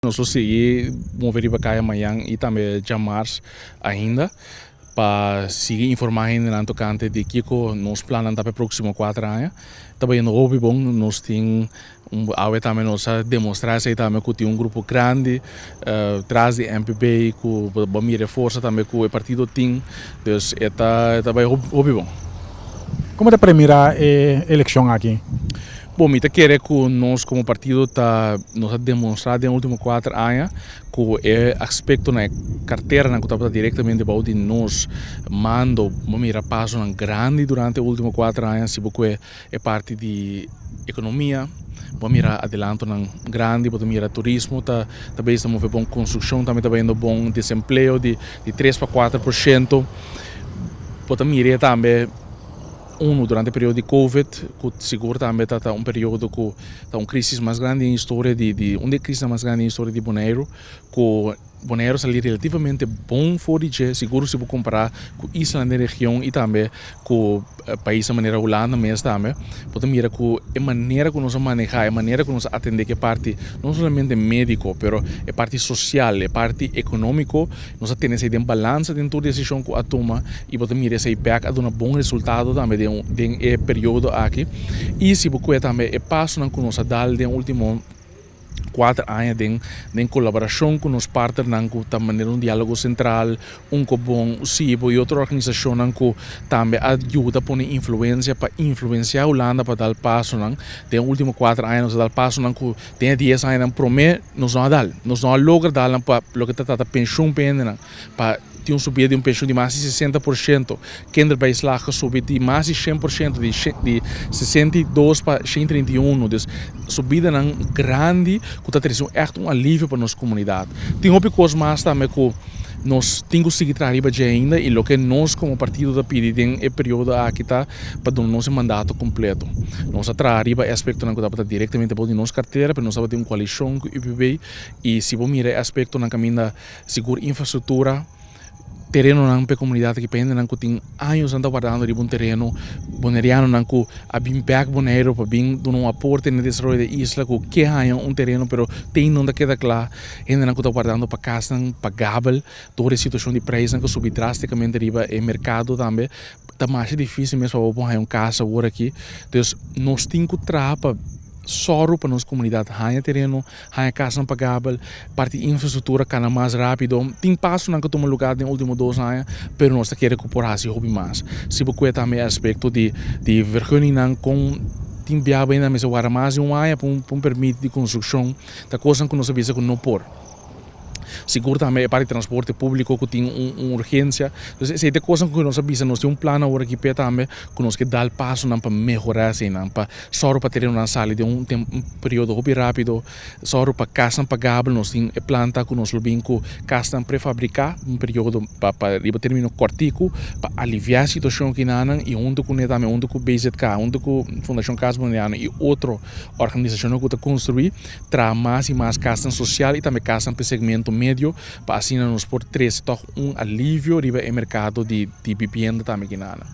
Nos lo sigui move riba kaya mañan i tambe djamars ainda pa sigui informá hendenan tokante di kiko nos plannan ta pa e próksimo 4 aña. Ta bayendo hopi bon. Nos tin un awe tambe, nos a demostrá esei tambe, ku tin un grupo grandi tras di MPB, ku bo mira forsa tambe ku e partido tin. Dus e ta bai hopi bon. Kon ta premirá e elekshon aki? Bon, mi ta kere ku nos komo partido nos a demostrá den último 4 aña ku e aspekto na kartera ku tabata direktamente bou di nos mando, bo mira paso grandi durante último 4 aña. Si bo e parti di ekonomia, bo mira adelanto grandi, bo mira turismo ta bezig move bon, konstrukshon tambe ta bayendo bon, desempleo di 3 pa 4%. Bo mira tambe durante e periodo di Covid, ku sigur tambe ta un periodo ku ta un krísis mas grandi den historia di un di krísis mas grandi den historia di Boneiru, ku Boneiru a sali relativamente bon for di dje, sigur si bo kompará ku isla den region i tambe ku pais manera Hulanda mes tambe. Bo mira ku e manera ku nos a manehá, e manera ku nos a atendé ku e parti no solamente médiko, pero e parti sosial, e parti ekonómiko, nos a tene esei den balansa den tur desishon ku a tuma i bo mira esei bèk a duna bon resultado tambe den e periodo aki. I si bo tambe e pasonan ku nos a dal den último 4 aña den kolaborashon ku nos partnernan, ku ta manera un Diálogo Sentral, Unkobon, SIBO i otro organisashonnan ku tambe a yuda pone influensia pa influensiá Hulanda pa dal pasonan. Den último 4 aña nos a dal pasonan ku den 10 aña promé nos no a dal. Nos no a logra dal pa loke ta trata penshun pa hendenan, pa tin un subida di un penshun di mas di 60%, kinderbijslag a subi di mas di 100%, di 62 pa 131, dus subidanan grandi ku ta trese echt un alivio pa nos komunidat. Tin hopi kos mas tambe ku nos tin ku sigui traha riba dje ainda, i loke nos komo partido ta pidi den e periodo aki ta pa duna nos e mandato kompleto. Nos a traha riba e aspektonan ku tabata direktamente bou di nos kartera, pero nos tabatin un koalishon ku UPB i si bo mira e aspektonan kaminda sigur infrastruktura, terenonan pa e komunidat aki, pa hendenan ku tin años nan ta wardando riba un tereno, bonerianonan ku a bin bèk Boneiru pa bin duna un aporte na desaroyo di e isla ku ke haña un tereno pero tin no ta keda kla, hendenan ku ta wardando pa kasnan pagabel dor e situashon di preisnan ku subi drástikamente riba e merkado tambe, ta mas difísil mes pa bo por haña un kas awor aki. Dus nos tin ku traha pa sòru pa nos komunidat haña tereno, haña kasnan pagabel, parti infrastruktura kana mas rápido. Tin pasonan ku a tuma lugá den último 2 aña, pero nos ta kere ku por hasi hopi mas. Si bo kue tambe e aspekto di vergunningnan, kon tin biaha ainda mester warda mas di un aña pa un permit di konstrukshon, ta kosnan ku nos a bisa ku no por. Sigur tambe e parti di transporte públiko ku tin un urgensia. Dus esei ta kosnan ku nos a bisa, nos tin un plan awor aki p'e tambe ku nos ke dal pasonan pa mehorá eseinan, pa sòru pa terenonan sali den un periodo hopi rápido, sòru pa kasnan pagabel. Nos tin e plan ta ku nos lo bin ku kasnan prefabriká un periodo pa riba término kòrtiku pa aliviá e situashon kinanan, i huntu kuné tambe, huntu ku BZK, huntu ku Fundashon Kas Boneriano i otro organisashonnan ku ta konstruí, traha mas i mas kasnan sosial i tambe kasnan pa e segmento medio, pa asina nos por trese tòg un alivio riba e merkado di bibienda tambe kinanan.